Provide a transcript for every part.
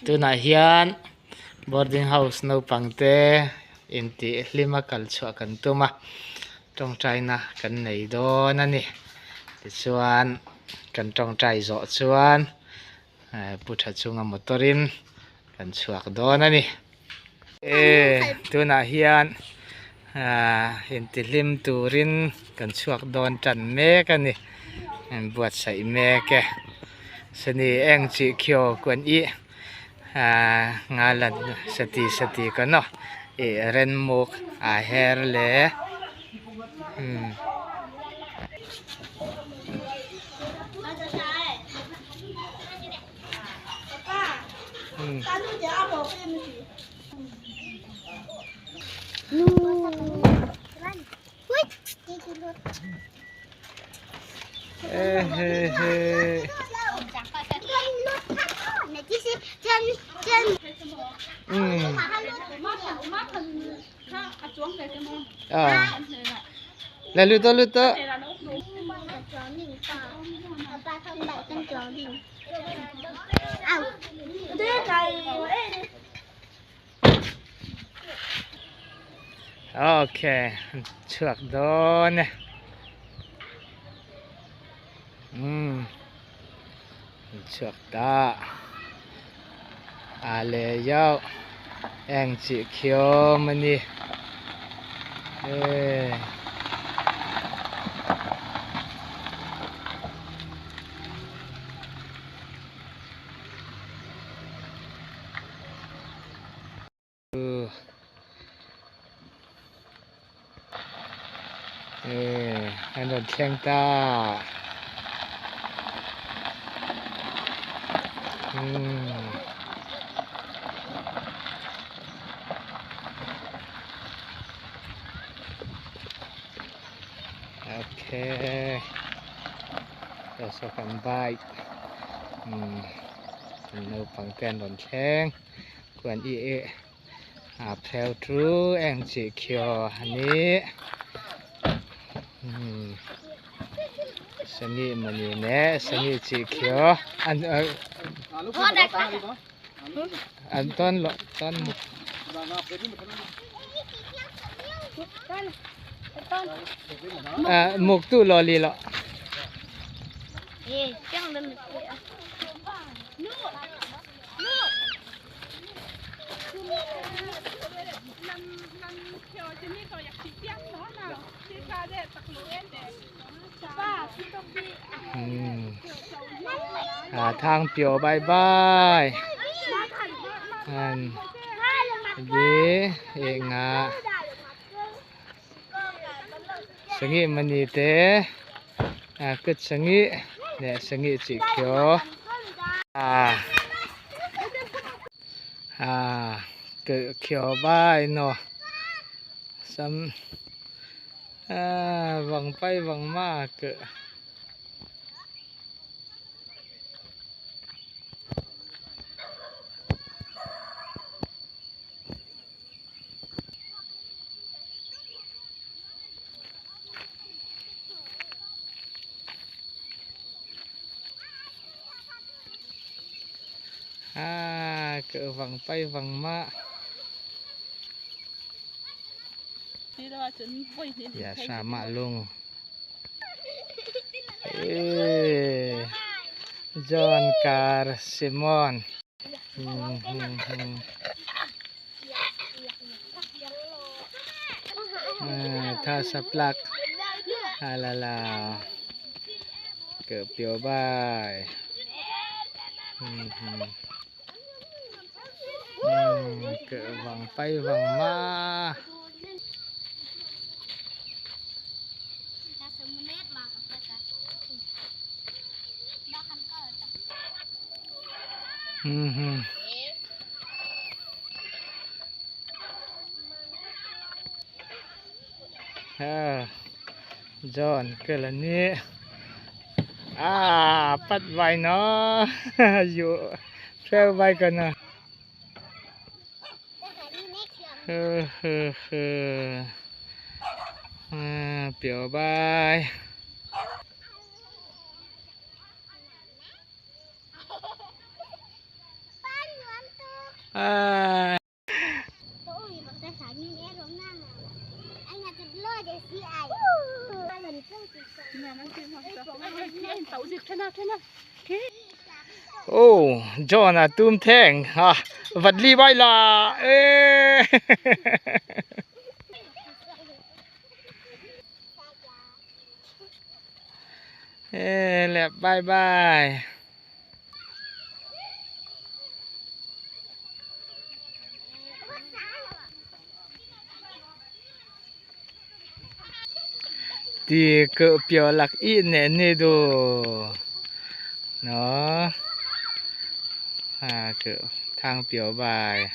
Tunah hian boarding house naupang te intih hlima kal chhuah kan tum a tawngtaina kan nei dawn a ni tichuan kan tawngtai zawh chuan pu tha chunga motor in kan chhuak dawn a ni e tunah hian ahh intihlim turin kan chhuak dawn tan mek a ni buatsaih mek e seni eng chih khiaw kuan ih ahh nga lan sati sati ka naw ih renmuk a her le umm. Lại lưu tôi lưu tôi Ok, chhuak dawn e. Umm, chhuak ta. A le yau eng chih khiawm a ni. E. E an rawn thleng ta. Umm. Okay. Saw kan bike. Umm. Naupang te an rawn thleng. Kuan i e a pheu chu eng chih khiaw a ni umm sani mawni ne sani chih khiaw an an tawn loh tawn ah muk tu law li loh. À thang piò bye bye an di e nga sangi mani te a kut sangi le sangi chi khio a a cự khiò bai no sam a vòng bay vòng ma cự À, cỡ vòng bay vòng mạ. Dạ sa mạ luôn. Ê, John Car Simon. À, tha sắp lạc. À là là cỡ biểu bài. Cỡ vòng bay vòng ma. À, John cái là nè à bắt vài nó dụ theo vai cần à hơ hơ hơ à, biểu bài Ah. Oh, John a tum theng ha vật li bay là ê. Ê, lẹp bye bye. Ti cự biểu lạc y nè nè đồ nó à cự thang biểu bài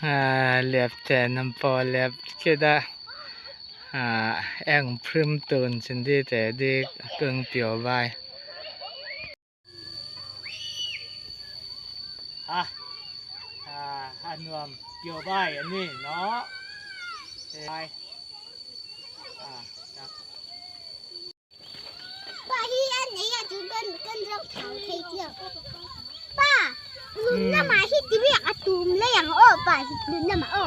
à lẹp chè nằm bò lẹp kia đã à em phim tuần xin đi để đi cưng biểu bài à à anh nuông biểu bài anh đi nó bài à Ba, lun na mà hít tí việc à tùm lấy hàng ô bà hít lun na mà ô.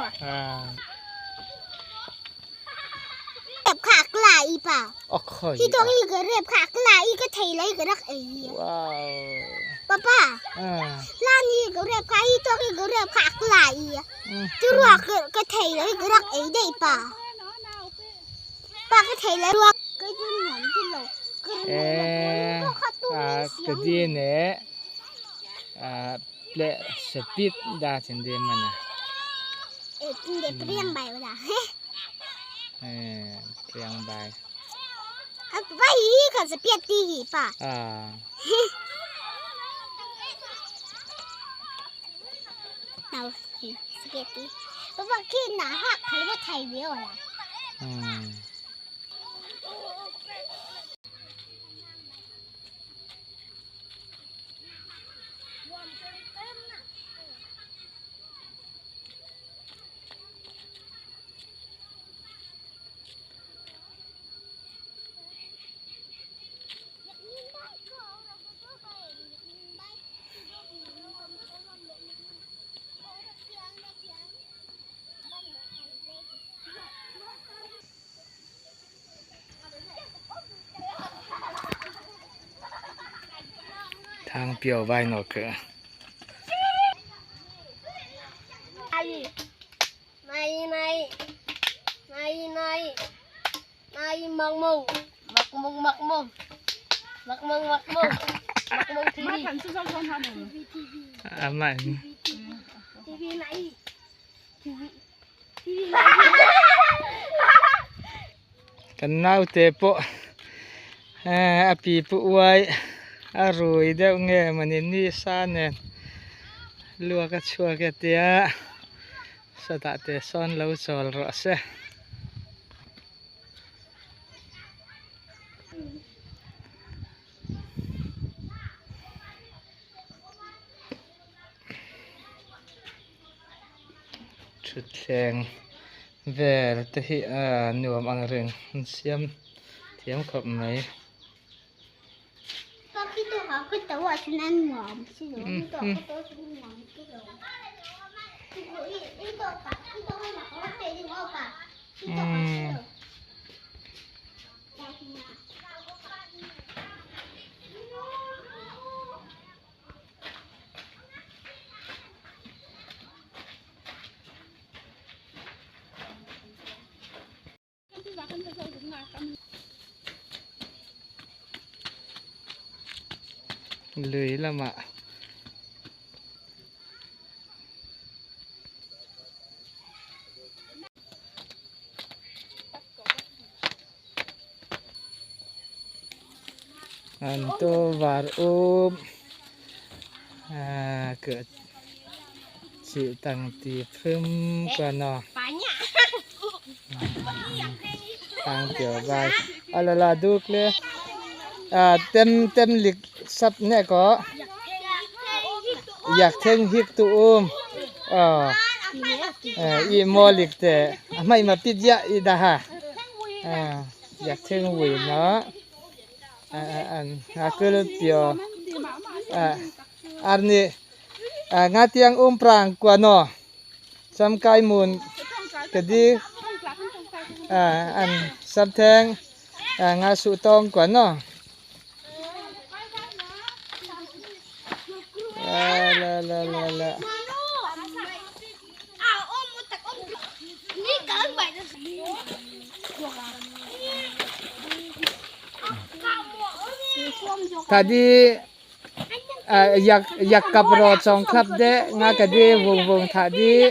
Rep khạc lại bà. Khi tôi đi cái rep khạc lại cái thầy lấy cái rắc ấy. Wow. Papa. Lan đi cái rep khạc khi tôi đi cái rep khạc lại. Chú ruột cái thầy lấy cái rắc ấy đây bà. Bà cái thầy lấy ruột cái chân ngón cái lỗ. Ê, à cái gì nè? À, lệ speed đa trên đêm mà nè. Ê, để priang bài là. Ê, priang bài. À, bài còn speed đi bà. À. Nào, speed đi. Bà khi nào hát hay là thầy biểu là. Ừ. Thang biểu bài nó cơ. Này này này này này mong mong mặc mong mặc mong mặc mong mặc mong mặc mong TV. À mạnh. TV này TV TV. Kan nau te pawh a pi pu uai a rui deuh nge mani ni sa nen luak a chhuak e tia sawtah te sawn lo chawl rawh se. Thutthleng vel te hi a nuam ang reng an siam thiam khawp mai. Lui lamah an to var um à cửa chị tặng tì phim qua nọ tặng tiểu bài à là là đúc le à tem tem lịch sắp nè có yak theng hik tu um à y mo lịch tệ Mai mà biết dạ ý đã ha. À, giặc thiên quỷ nó. À à à cứ biểu à anh nè à ngã tiếng ôm prang qua nó. Sam cái mùn cái đi à anh sắp thang à ngã sụ tông qua nó. La la la la. Tadi yak yak cặp rò trong khắp đấy nga cái đi vùng vùng thả đi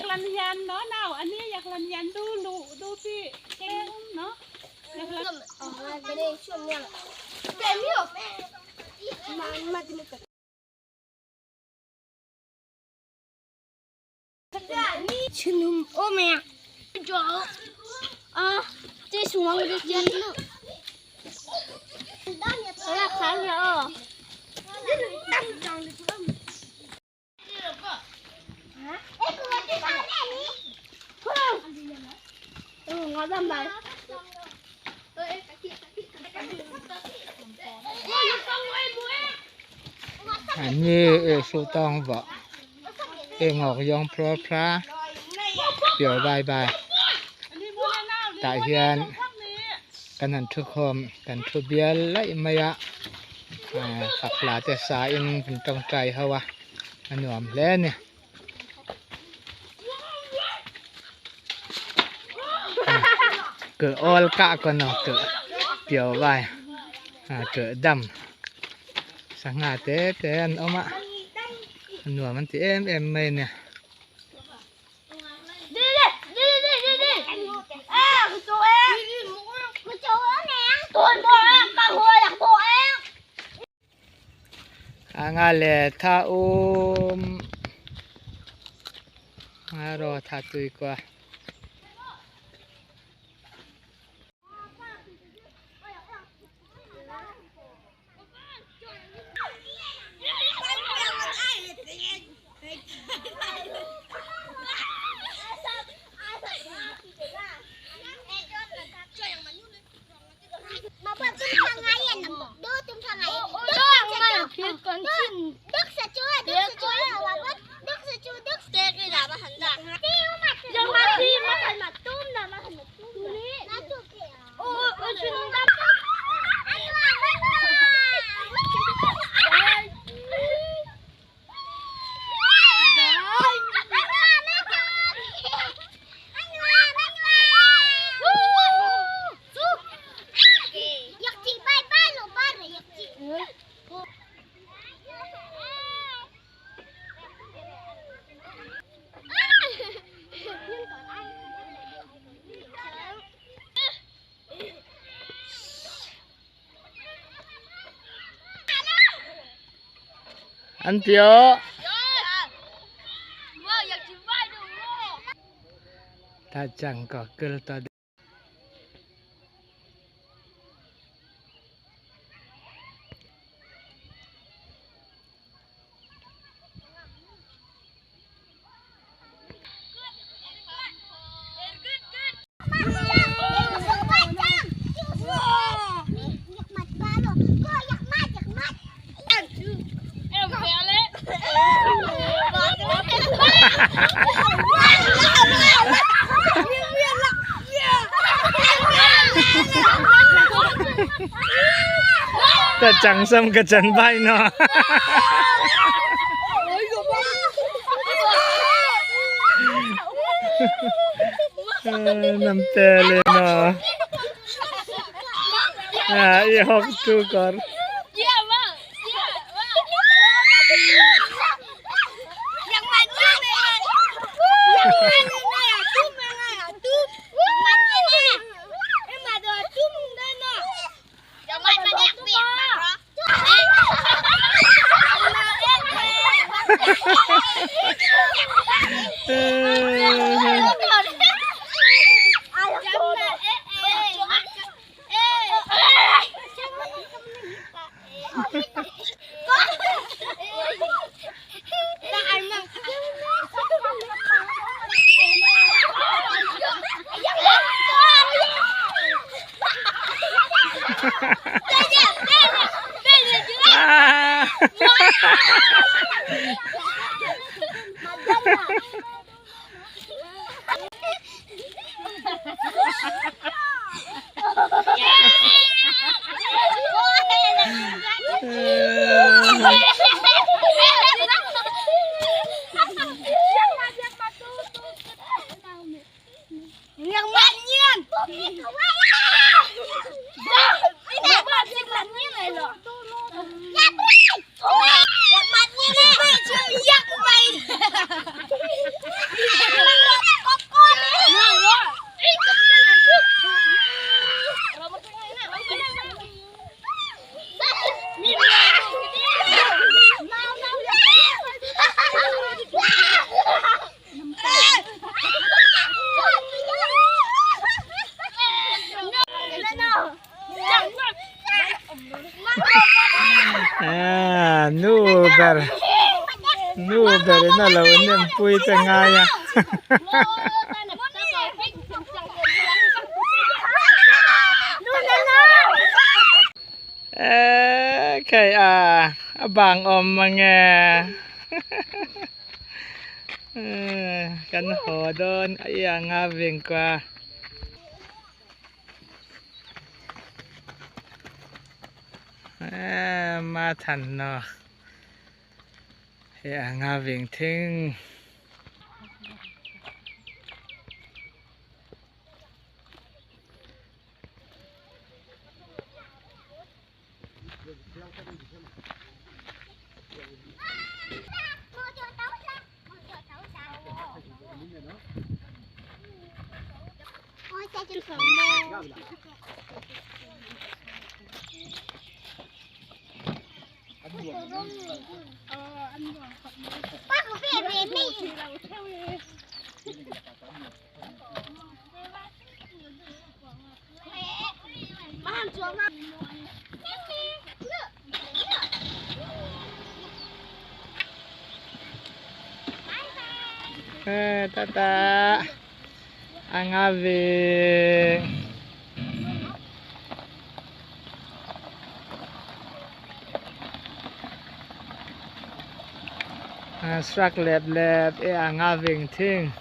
Như số tông vợ em ngọc yong pro pra biểu bài bài tại hiệnกันหันทุกคนกันทุเบียไล่ไม่อะขับลาแต่สายอินเป็นตรงใจเขาวะมันหนวมแล้วเนี่ยเกิดออลกะกันเนาะเกิดเปียวใบเกิดดำสังหาเตะเตะอันเอามาหนวมมันตีเอ็มเอ็มไม่เนี่ยงานเลท่าอุมงารอท่าตุยกว่า อันเปียวถ้าจังก็เกิดต่อแต่จังซ้ำกับจันใบเนาะน้ำเตเลยเนาะอีหกตูก่อน Ah, nu ber nu ber in a lo nem pui te ngai a eh khai a a bang awm mange kan haw dawn a ianga vengkua. Ma thành nó thì nga viện thiên Tata angaving struck lep lep e angaving thing.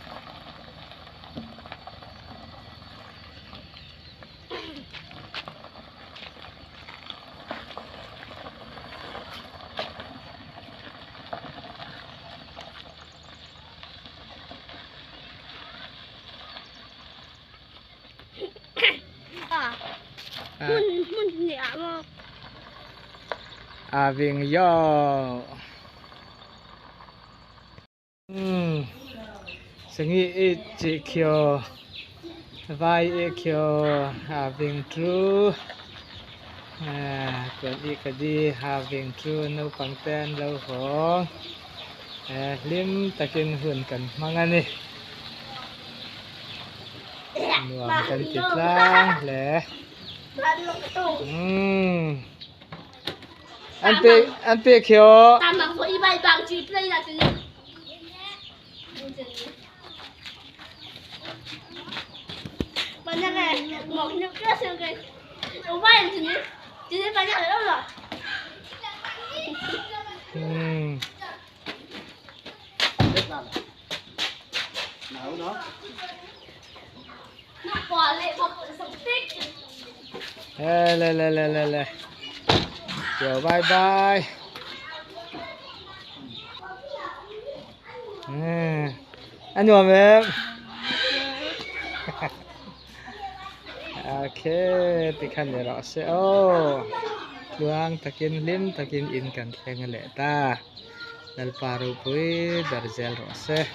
Aving yo. Sengi e chi kyo vai e kyo having true còn i ka di having true no pang ten lo ho lim takin hun kan mangani nuam kan ti tlang le. Anh bị kyo. Lê lê lê lê lê. Rồi bye bye. Anh nuam em. Ok, tikhan le rawh se aw. Tluang takin hlim takin in kan thleng leh ta. Lalpa ropui ber zel rawh se.